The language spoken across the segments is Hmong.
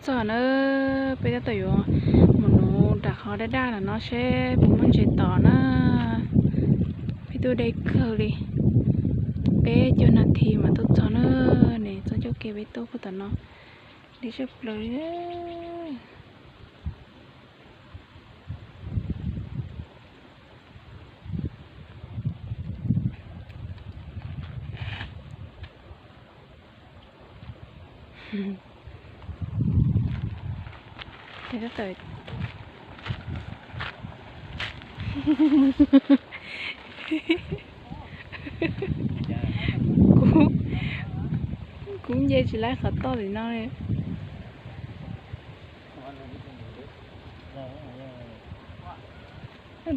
Txog na, peb tab tom yuav mus nuv nram qhov daj daj los no seb puas muaj ntses tom na. Peb tuaj deb kawg li, peb caug nas this mas tuaj txog na. Nws txoj ncauj ke peb tuaj puag tom no, deb tshaj plaws li. Kuv nce tsis laib qhov toj tim no li.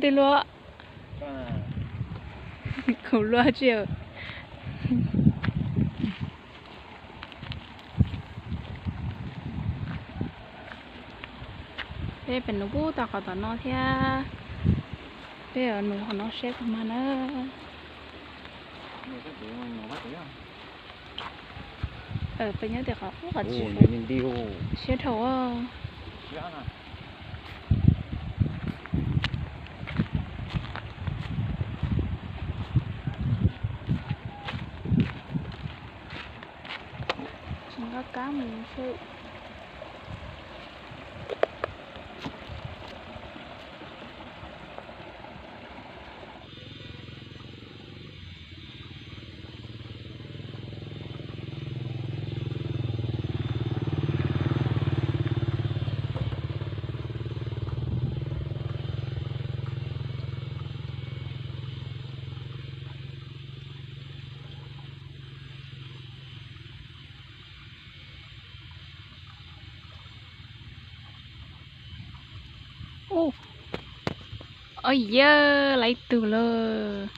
Twg luaj? Kuv luaj tsis. Peb pem nuv pub tau qhov tom no thiab. Peb yuav nuv qhov no seb puas mag na. Peb nyob tim qhov siab dhau. Tsis nqa kab mus xwb. Ua, yawg, lawv ib tug lawm.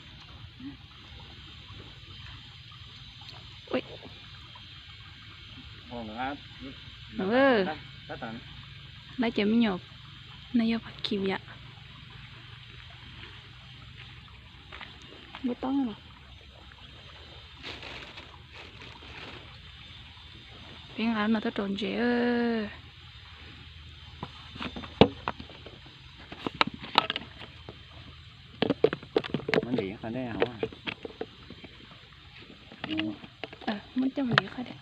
Lawv cov me nyuam no yog paj kim yom. Peb nqa no tuaj rau ntses. Muab coj mus qhov dej.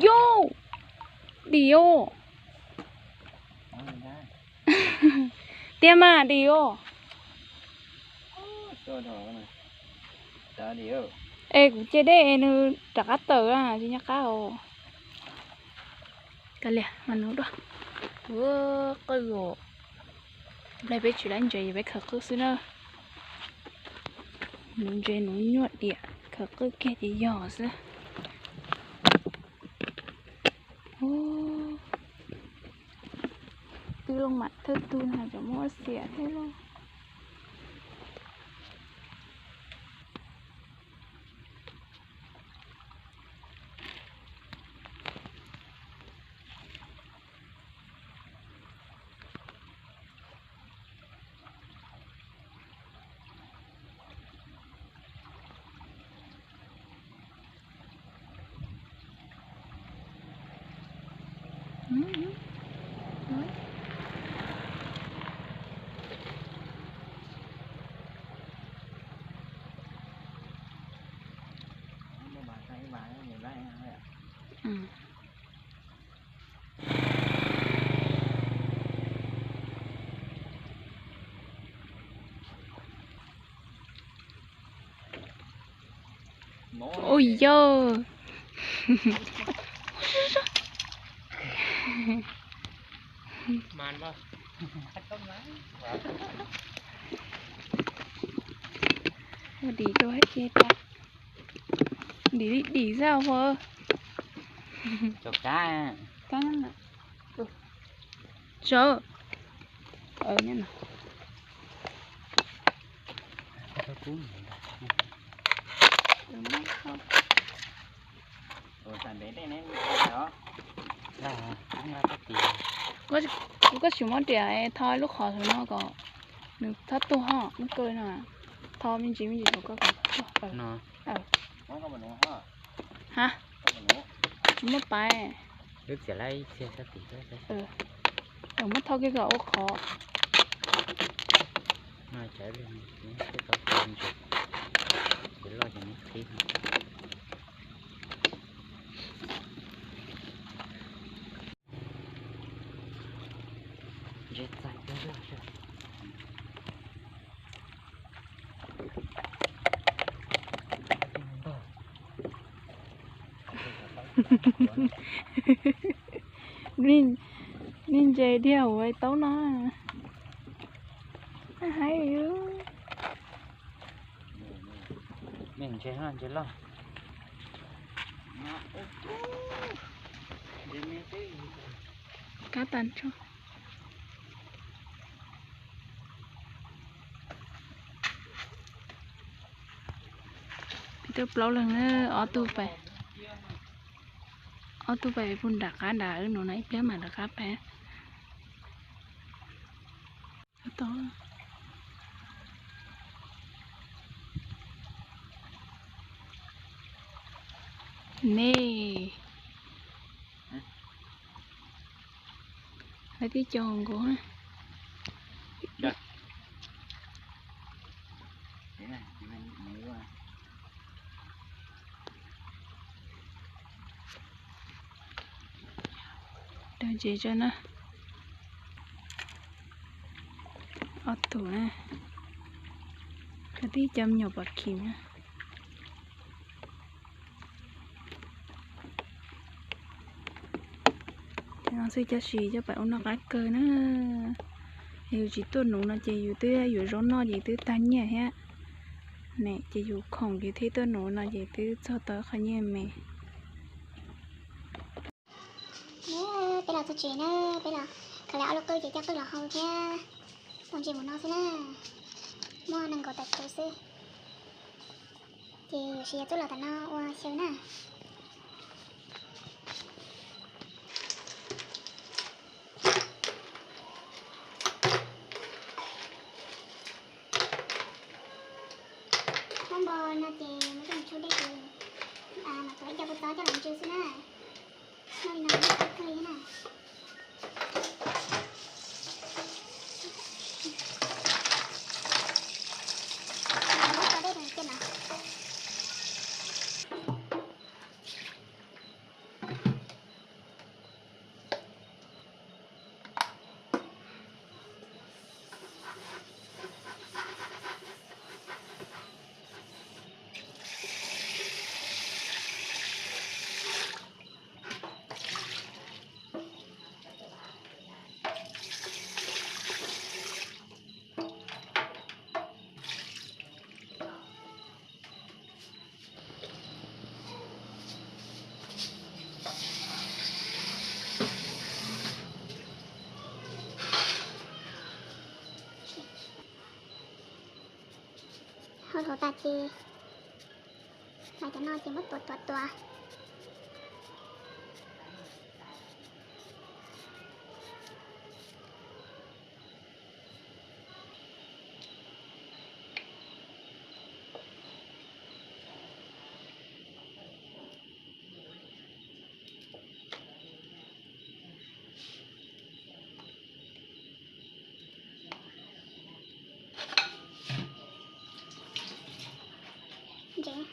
Yus, dim os. Tiag mas dim os. Es kuv cia dej nws rov qab tawm tsis nyob qab os. Kav liam mas nuv dua. Ua qwj os. Nplai peb tsis laib ntses, peb khaws qwj xwb na. Nuv ntses nuv nyuaj diam, khaws qwj kiag ces yog xwb. Twb loo mam thawj tug no tseem muaj xiam thiab lauj. Ui yawg. Dim rau hais ces tas. Dim li dim xwb os. Tsawv. Kuv koj tsis muab riam tho lub qhov no kom Nws txhob tuag ho, muab kaw no. Tho me ntsis me ntsis rau koj kom tuag. Ha, tsis muaj pais. Muab tho kiag kom ua qhov. Nej ntse diag ua taub no. Haib. Nej ntse ntse loj. Kab tag nrho. Peb twb plaub leeg na, ob tug pais, ob tug pais pug nram qab nrad no na, ib pliag mam rov qab pais. Ne, lawv twb cog nkaus. Dawb ntse tso na. Ob tug na, koj tib cov me nyuam pom khim na. Cov no xwb cov si coj pais ua noj qab kawg na. Yus tsis tuaj nuv no ces yus twb yuav zaub noj ces twb tag nyiaj thiab. Ne ces yus khoom ces thiaj tuaj nuv no ces twb txog tau qhov nyiaj me. Peb los txog tsev na, peb los khaws lawv ob lub qwj ces coj qwj los hau thiab ua ntsis mus no xwb na. Muaj nees nkaum tawm tus xwb. Ces yus sis yog tuaj los tam no ua xyaw na. Muab npo no ces muab coj mus tshuab dej ces mam tuav ib co kua txob coj los ntsaws xwb na. Noj li no kawg li na. Muab tso dej rau cia no. Hau dhau tas ces, mas cov no ces muab tuav tuav tuav. Ntsev.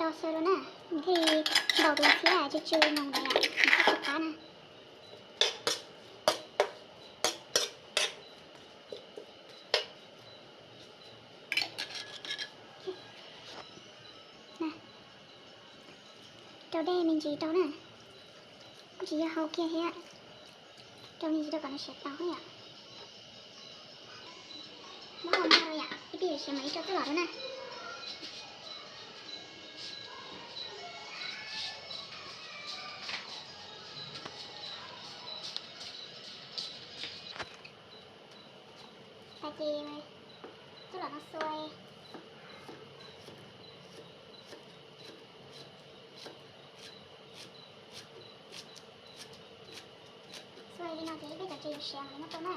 Xaw rau na, nws thiaj li ntaus tus ntxhiab tsw tsw noog ntawd yom, nws thiaj tsis qab na. Rau dej me ntsis rau na, kuj tsis yog hau kiag thiab, rau me ntsis rau kom nws siav tau yom. Muab hau muag rau yom, ib pliag yuav siav mam li rau txuj lom rau na. Tas ces txuj lom no xuas, xuas li no ces ib pliag cov tsev yuav siav mam li muab rau na,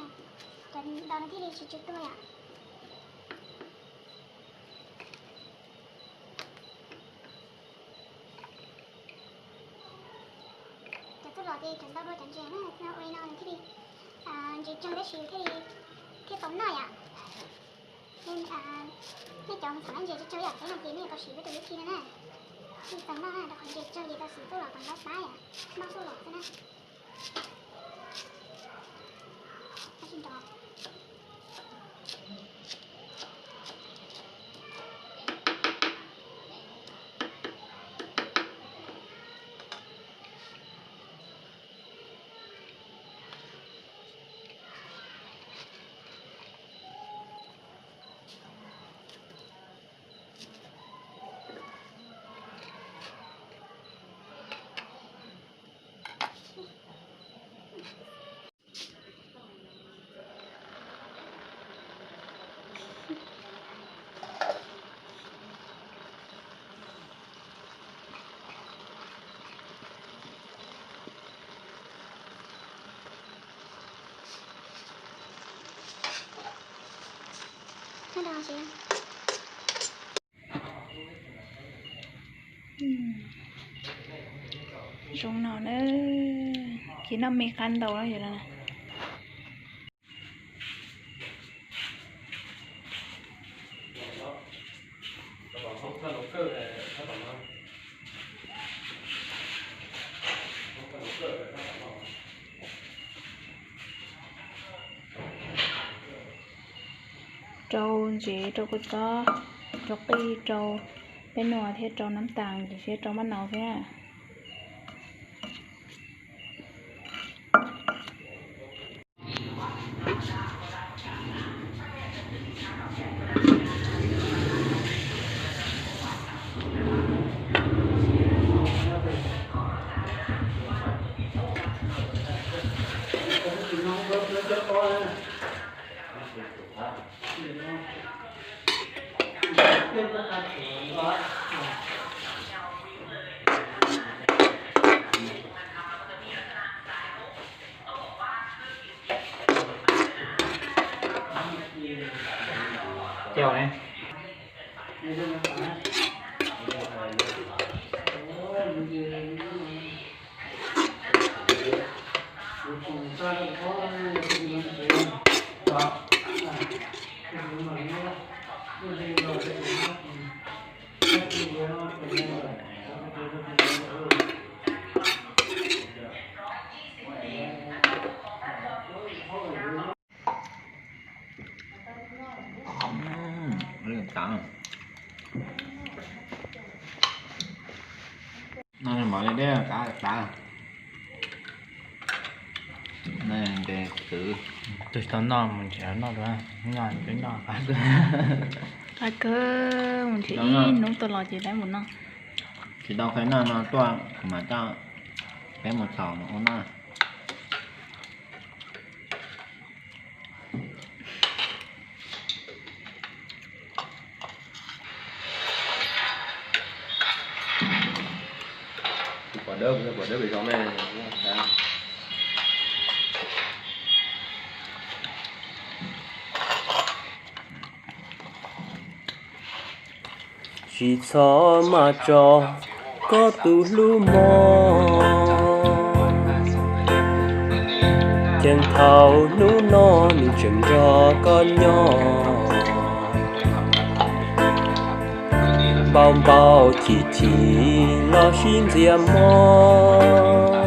cov ntawd nws thiaj li tsis tsw tuag yom. Cov txuj lom ces cov ntau dua cov ntses na, ua li no nws thiaj li ntses tsawg tab sis thiaj li thiaj tau noj yom. Nej cov txhom ntses tsawg tsawg yom, peb no ces nej yuav tau siv peb tus lub khi no na, thiaj tau noj na, rau qhov ntses tsawg ces tau siv txuj lom kom ntaub pab yom, noj txuj lom xwb na. Zoo no na, ces noj me qab ntau na yom. Rau ntsev, rau kua txob, rau qij, rau peb nua thiab rau nab tas, ces thiab rau mab nau thiab. Noj mov li dej kav tas. Tus tsis tau noj mus nrhiav noj dua, noj twb noj. Qab kawg, mus nrhiav ib hnub tuaj los ces peb mus noj. Tsis tau qhia noj no tuaj kuv mam coj peb mus txhaum ua noj. Pom dawb, pom dawb pem zos me. Tsis txhob maj tso koj tus hlub mog, ceev thaum hnub no nws tseem nrog koj nyob. npau npau chim chim los sib ntxias mog.